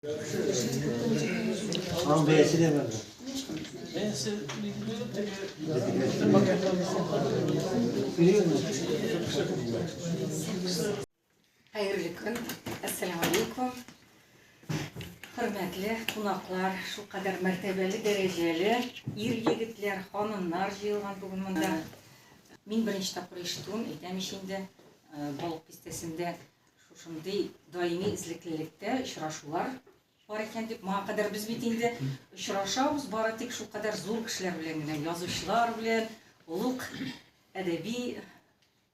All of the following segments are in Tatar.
Аның бәясе дә бар. Бәясе билгеле, теге Хәерле көн. Әссәламу алейкум. Хөрмәтле кунаклар, шулкадәр мәртәбәле, дәрәҗәле ир егетләр, ханымнар җыелган бүген монда. Мин беренче тапкыр ишетүем, әйтәм ич инде, Балык бистәсендә шушындый даими эзлеклелектә очрашулар бар икән дип, моңа кадәр без бит инде очрашабыз бары тик шулкадәр зур кешеләр белән генә, язучылар белән, олуг әдәби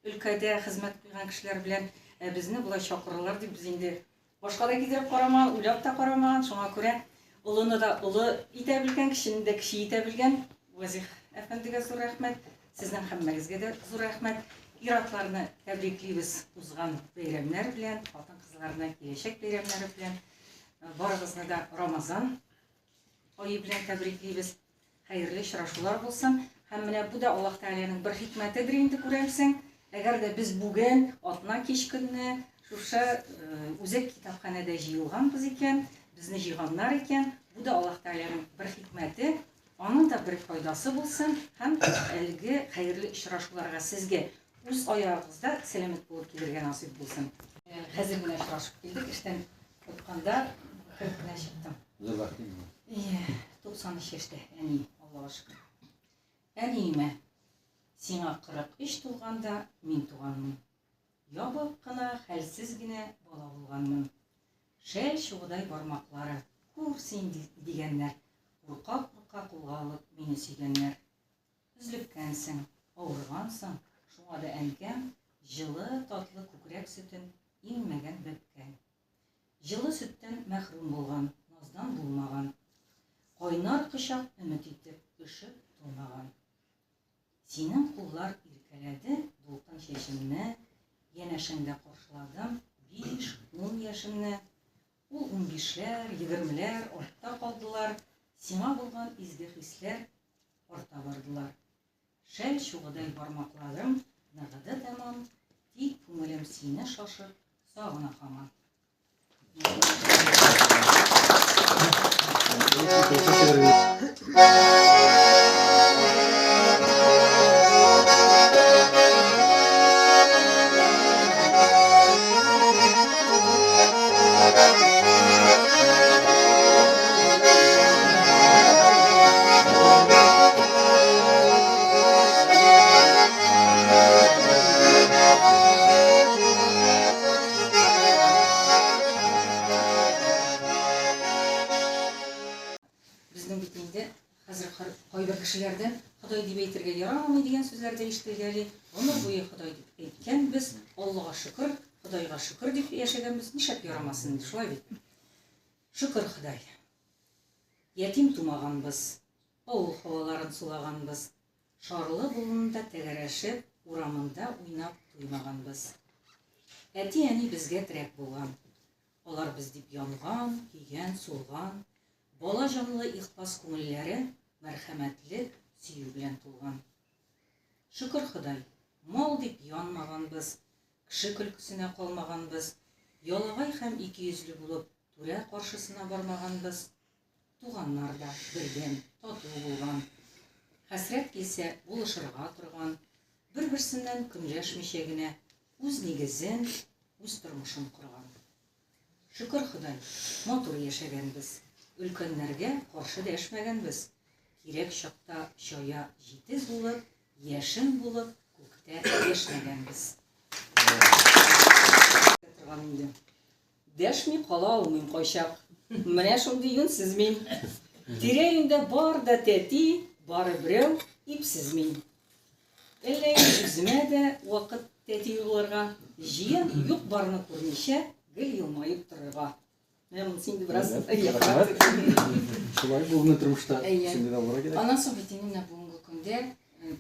өлкәдә хезмәт куйган кешеләр белән. Ә безне болай чакыралар дип без инде башка да китереп карамаган, уйлап та карамаган. Шуңа күрә олыны да олы итә белгән, кечене дә кече итә белгән Вазих әфәндегә зур рәхмәт. Сезнең һәммәгезгә дә зур рәхмәт. Ир-атларны тәбриклибез узган бәйрәмнәр белән, хатын-кызларны киләчәк бәйрәмнәре белән. Барыгызны да Рамазан ае белән тәбриклибез. Хәерле очрашулар булсын. Һәм менә бу да Аллаһ Тәгаләнең бер хикмәтедер инде, күрәмсең. Әгәр дә без бүген атна кич көнне шушы үзәк китапханәдә җыелганбыз икән, безне җыйганнар икән, бу да Аллаһ Тәгаләнең бер хикмәте. Аның да бер файдасы булсын һәм әлеге хәерле очрашуларга сезгә үз аягыгызда сәламәт булып килергә насыйп булсын. Хәзер генә очрашып килдек, эштән кайтканда кереп кенә чыктым. Зур бәхет инде. Ие, 93 яшьтә әни, Аллага шөкер. Әниемә, сиңа 43 тулганда мин туганмын. Ябык кына, хәлсез генә бала булганмын. Шәл чугыдай бармаклары, күр син, дигәннәр, курка-курка кулга алып мине сөйгәннәр. Өзлеккәнсең, авыргансың, шуңа да әнкәм җылы, татлы күкрәк сөтен иммәгән бәбкәң. Җылы сөттән мәхрүм булган, наздан булмаган. Кайнар кочак өмет итеп, өшеп туңмаган. Синең куллар иркәләде дулкын чәчемне, Янәшәңдә каршыладым биш, ун яшемне. Ул унбишләр, егермеләр артта калдылар, Сиңа булган изге хисләр арта бардылар. Шәл чугыдай бармакларым ныгыды тәмам, Тик күңелем сине шашып сагына һаман. Безнең бит инде хәзер кайбер кешеләрдән Ходай дип әйтергә ярамый дигән сүзләр дә ишетелгәли. Гомер буе Ходай дип әйткәнбез, Аллага шөкер, Ходайга шөкер дип яшәгәнбез. Нишләп ярамасын инде, шулай бит? Шөкер Ходай. Ятим тумаганбыз, авыл һаваларын сулаганбыз, шарлы болынында тәгәрәшеп, урамында уйнап туймаганбыз. Әти-әни безгә терәк булган. Алар без дип янган, көйгән, сулган. Бала җанлы ихлас күңелләре мәрхәмәтлек, сөю белән тулган. Шөкер Ходай, мал дип янмаганбыз, кеше көлкесенә калмаганбыз, ялагай һәм икейөзле булып, түрә каршысына бармаганбыз. Туганнар да бердәм, тату булган. Хәсрәт килсә, булышырга торган, бер-берсеннән көнләшмичә генә үз нигезен, үз тормышын корган. Шөкер Ходай, матур яшәгәнбез. Өлкәннәргә каршы дәшмәгәнбез. Кирәк чакта чая җитез булып, яшен булып күктә яшьнәгәнбез. Торган инде. Дәшми кала алмыйм кайчак. Менә шундый юньсез мин. Тирә-юньдә бар да тәти, бары берәү, ипсез мин. Әллә инде үземә дә вакыт тәти булырга, җыен юк-барны күрмичә, гел елмаеп торырга. Менә монысы инде бераз Рәхмәт. Шулай бүгенге тормышта шундый да булырга кирәк. Аннан соң бит инде менә бүгенге көндә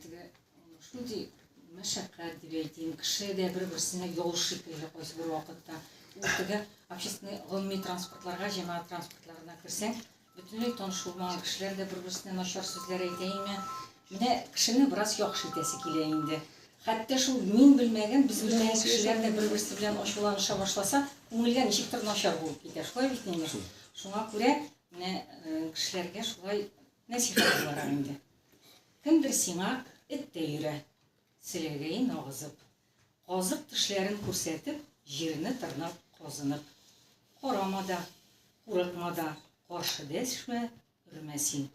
теге шундый мәшәкать дип әйтим, кеше дә бер-берсенә ял шикелле кайсы бер вакытта. Ул теге общественный гомуми транспортларга, җәмәгать транспортларына керсәң, бөтенләй таныш булмаган кешеләр дә бер-берсенә начар сүзләр әйтә име. Менә кешене бераз яхшы итәсе килә инде. Хәтта шул мин белмәгән, без белмәгән кешеләр дә бер-берсе белән ачуланыша башласа, күңелгә ничектер начар булып китә. Шулай бит инде. Шуңа күрә менә кешеләргә шулай нәсихәт буларак инде. Кемдер сиңа эт тә йөрә, селәгәен агызып, казык тешләрен күрсәтеп, җирне тырнап казынып. Карама да, курыкма да, каршы дәшмә, өрмә син.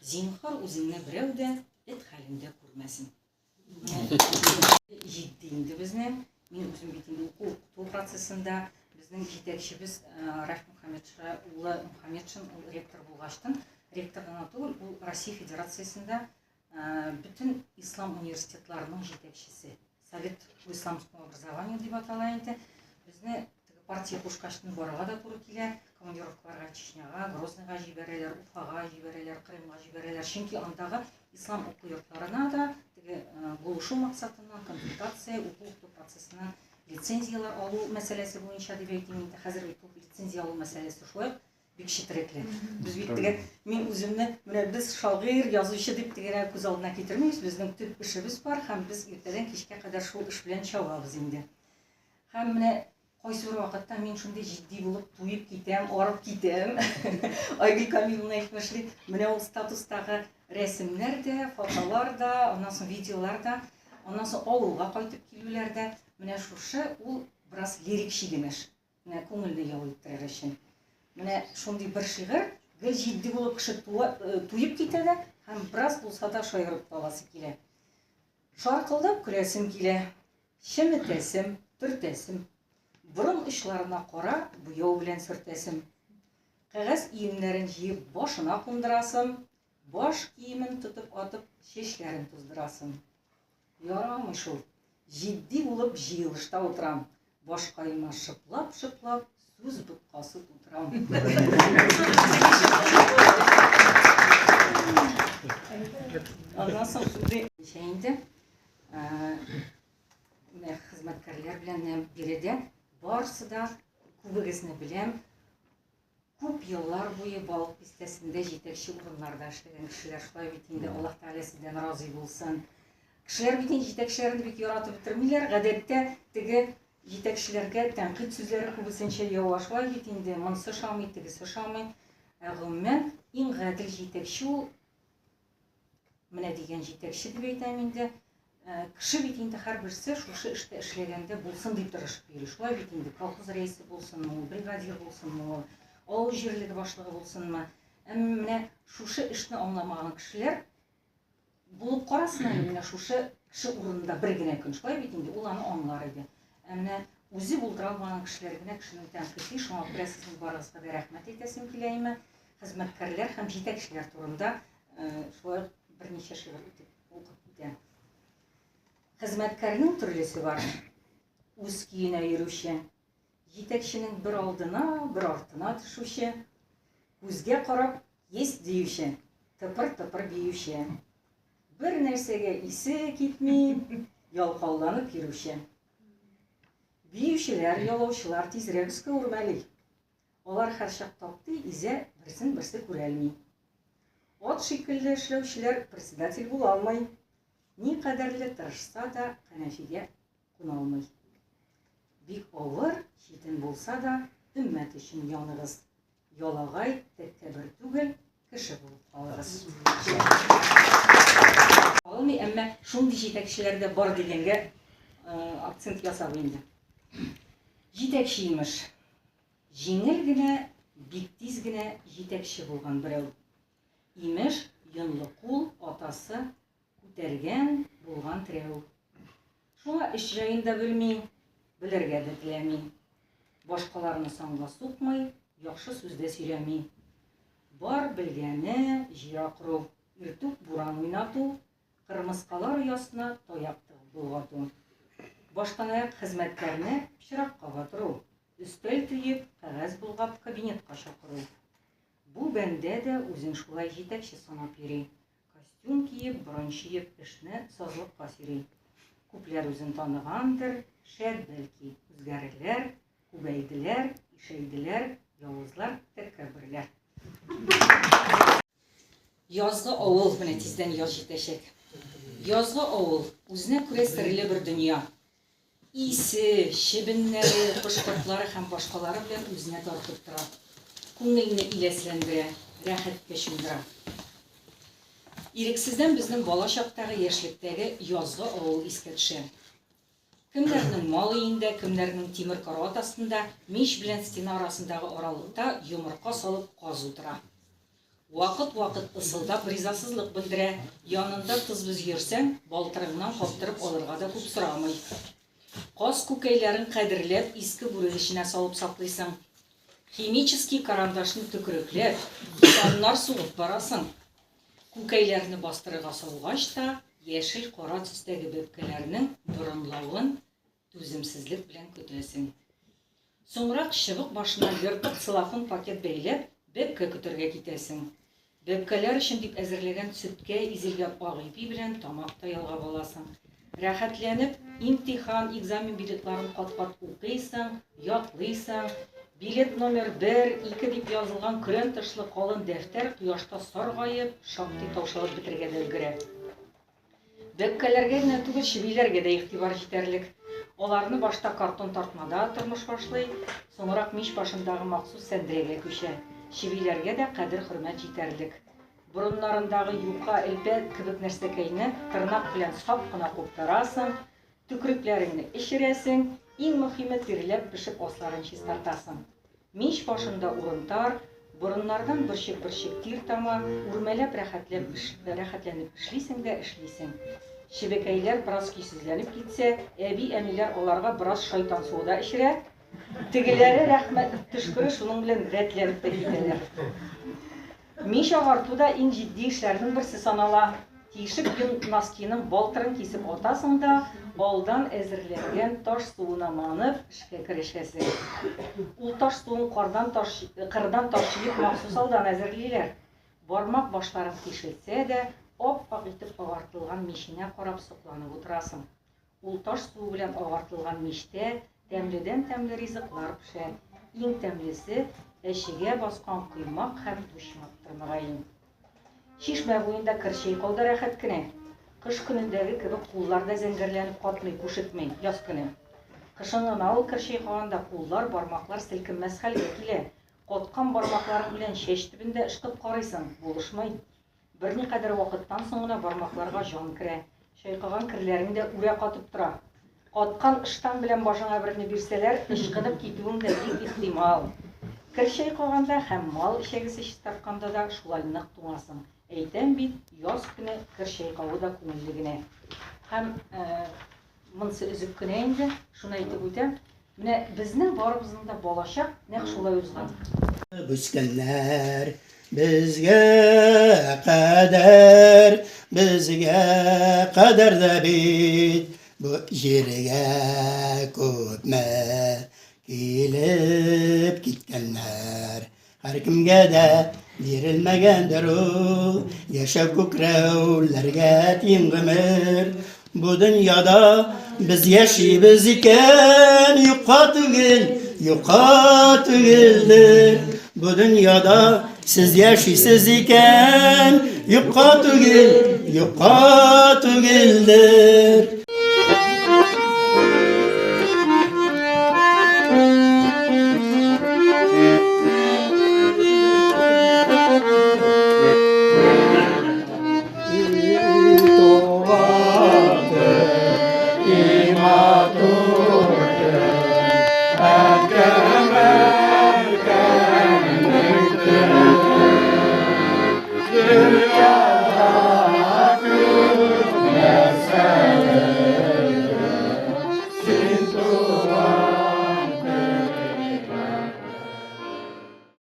Зинһар үзеңне берәү дә эт хәлендә күрмәсен. Җитди инде безнең. Мин үзем бит инде уку укыту процессында безнең җитәкчебез Раф Мухаметша улы Мухаметшин ул ректор булгачтын, ректор гына түгел, ул Россия Федерациясендә бөтен ислам университетларының җитәкчесе. Совет по исламскому образованию дип атала инде. Безне теге партия кушкачтын барырга да туры килә. Командировкаларга Чечняга, Грозныйга җибәрәләр, Уфага җибәрәләр, Крымга җибәрәләр. Чөнки андагы ислам уку йортларына да теге булышу максатыннан консультация, уку укыту процессына лицензияләр алу мәсьәләсе буенча дип әйтим инде. Хәзер бит лицензия алу мәсьәләсе шулай бик четерекле. Без бит теге, мин үземне, менә без шагыйрь, язучы дип тегенә күз алдына китермибез. Безнең төп эшебез бар һәм без иртәдән кичкә кадәр шул эш белән чабабыз инде. Һәм менә кайсы бер вакытта мин шундый җитди булып туеп китәм, арып китәм. Айгөл Камиловна әйтмешли, менә ул статустагы рәсемнәр дә, фотолар да, аннан соң видеолар да, аннан соң авылга кайтып килүләр дә, менә шушы ул бераз лирик чигенеш. Менә күңелне ял иттерер өчен. Менә шундый бер шигырь, гел җитди булып кеше туа, э, туеп китә дә һәм бераз булса да шаярып та аласы килә. Шаркылдап көләсем килә, чеметәсем, төртәсем. Борын очларына кара буяу белән сөртәсем. Кәгазь өемнәрен җыеп башына кундырасым, баш киемен тотып атып чәчләрен туздырасым. Ярамый шул. Җитди булып җыелышта утырам. Башкаема шыплап-шыплап сүз боткасы тутырам. Аннан соң шундый инде менә хезмәткәрләр белән биредә барысы да күбегезне беләм. Күп еллар буе Балык Бистәсендә җитәкче урыннарда эшләгән кешеләр, шулай бит инде, Аллаһ Тәгалә сездән разый булсын. Кешеләр бит инде җитәкчеләрне бик яратып бетермиләр. Гадәттә теге җитәкчеләргә тәнкыйть сүзләре күбесенчә ява, шулай бит инде, монысы ошамый, тегесе ошамый. Ә гомумән, иң гадел җитәкче ул менә дигән җитәкче дип әйтәм инде. Э, кеше бит инде һәрберсе шушы эштә эшләгәндә булсын дип тырышып йөри. Шулай бит инде, колхоз рәисе булсынмы ул, бригадир булсынмы ул, авыл җирлеге башлыгы булсынмы. Әмма менә шушы эшне аңламаган кешеләр булып карасын әле менә шушы кеше урынында бер генә көн. Шулай бит инде, ул аны аңлар иде. Ә менә үзе булдыра алмаган кешеләр генә кешене тәнкыйтьли. Шуңа күрә сезнең барыгызга да рәхмәт әйтәсем килә име. Хезмәткәрләр һәм җитәкчеләр турында э, шулай ук берничә шигырь үтеп укып үтәм. Хезмәткәрнең төрлесе бар. Үз көенә йөрүче, җитәкченең бер алдына, бер артына төшүче, күзгә карап есть диюче, тыпыр-тыпыр биюче. Бер нәрсәгә исе китми, ялкауланып йөрүче. Биючеләр, ялаучылар тизрәк өскә үрмәли. Алар һәрчак таптый, изә, берсен-берсе күрәлми. Ат шикелле эшләүчеләр председатель була алмый. Никадәрле тырышса да, кәнәфигә куна алмый. Бик авыр, читен булса да, өммәт өчен яныгыз. Ялагай, тәкәббер түгел, кеше булып калыгыз. Алмый, әмма шундый җитәкчеләр дә бар дигәнгә акцент ясап инде. Җитәкче имеш. Җиңел генә, бик тиз генә җитәкче булган берәү. Имеш, йонлы кул атасы күтәргән булган терәү. Шуңа эш җаен да белми, белергә дә теләми. Башкаларны санга сукмый, яхшы сүз дә сөйләми. Бар белгәне, җир акыру, иртүк буран уйнату, Кырмыскалар оясына таяк тыгып болгату. Баштанаяк хезмәткәрне пычракка батыру, өстәл төеп, кәгазь болгап кабинетка чакыру. Бу бәндә дә үзен шулай җитәкче санап йөри. Костюм киеп, борын чөеп, эшне сазлыкка сөйри. Күпләр үзен таныгандыр, шәт бәлки, үзгәрерләр, күбәйделәр, ишәйделәр, явызлар, тәкәбберләр. Язгы авыл, менә тиздән яз җитәчәк. Язгы авыл, үзенә күрә серле бер дөнья. Исе, чебеннәре, кош-кортлары һәм башкалары белән үзенә тартып тора. Күңелне иләсләндерә, рәхәткә чумдыра. Ирексездән безнең бала чактагы, яшьлектәге язгы авыл искә төшә. Кемнәрнең мал өендә, кемнәрнең тимер карават астында, мич белән стена арасындагы аралыкта йомырка салып каз утыра. Вакыт-вакыт ысылдап ризасызлык белдерә, янында тыз-быз йөрсәң, балтырыңнан каптырып алырга да күп сорамый. Каз күкәйләрен кадерләп иске бүрек эченә салып саклыйсың. Химический карандашны төкерекләп, саннар сугып барасың. Күкәйләрне бастырырга салгач та, яшел-кара төстәге бәбкәләрнең борынлавын түземсезлек белән көтәсең. Соңрак чыбык башына ертык целлофан пакет бәйләп, бәбкә көтәргә китәсең. Бәбкәләр өчен дип әзерләгән сөткә изелгән ак ипи белән тамак та ялгап аласың. Рәхәтләнеп, имтихан, экзамен билетларын кат-кат укыйсың, ятлыйсың. Билет номер бер, ике дип язылган көрән тышлы калын дәфтәр кояшта саргаеп, шактый таушалып бетергә дә өлгерә. Бәбкәләргә генә түгел, чебиләргә дә игътибар җитәрлек. Аларны башта картон тартмада тормыш башлый, соңрак мич башындагы махсус сәндерәгә күчә. Чебиләргә дә кадер-хөрмәт җитәрлек. Борыннарындагы юка элпә кебек нәрсәкәйне тырнак белән сак кына куптарасың, төкрекләреңне эчерәсең, иң мөхиме, тирләп-пешеп асларын чистартасың. Мич башында урын тар, борыннардан бөрчек-бөрчек тир тама, үрмәләп рәхәтләп рәхәтләнеп эшлисең дә эшлисең. Чебекәйләр бераз көйсезләнеп китсә, әби-әниләр аларга бераз шайтан суы да эчерә, тегеләре рәхмәт төшкере шуның белән рәтләнеп тә китәләр. Мич агарту да иң җитди эшләрнең берсе санала. Тишек йон носкиның балтырын кисеп атасың да, алдан әзерләнгән таш суына манып, эшкә керешәсең. Ул таш суын кардан таш, кырдан таш җыеп махсус алдан әзерлиләр. Бармак башларың тишелсә дә, ап-ак итеп агартылган мичеңә карап сокланып утырасың. Ул таш суы белән агартылган мичтә тәмледән-тәмле ризыклар пешә. Иң тәмлесе, әчегә баскан коймак һәм дучмактыр, мөгаен. Чишмә буенда кер чайкау да рәхәт кенә. Кыш көнендәге кебек куллар да зәңгәрләнеп катмый, күшекми, яз көне. Кышын гына ул кер чайкаганда куллар, бармаклар селкенмәс хәлгә килә. Каткан бармакларың белән чәч төбен дә ышкып карыйсың, булышмый. Берникадәр вакыттан соң гына бармакларга җан керә. Чайкаган керләрең дә үрә катып тора. Каткан ыштан белән башыңа берне бирсәләр, ычкынып китүең дә бик ихтимал. Кер чайкаганда һәм мал эчәгесе чистартканда да шулай нык туңасың. Әйтәм бит, яз көне кер чайкавы да күңелле генә. Һәм монысы өзек кенә инде, шуны әйтеп үтәм. Менә безнең барыбызның да балачак нәкъ шулай узган. Үскәннәр безгә кадәр, безгә кадәр дә бит бу җиргә күпме килеп киткәннәр. Һәркемгә дә бирелмәгәндер ул яшәү күкрәүләргә тиң гомер. Бу дөньяда без яшибез икән, юкка түгел, юкка түгелдер. Бу дөньяда сез яшисез икән, юкка түгел, юкка түгелдер.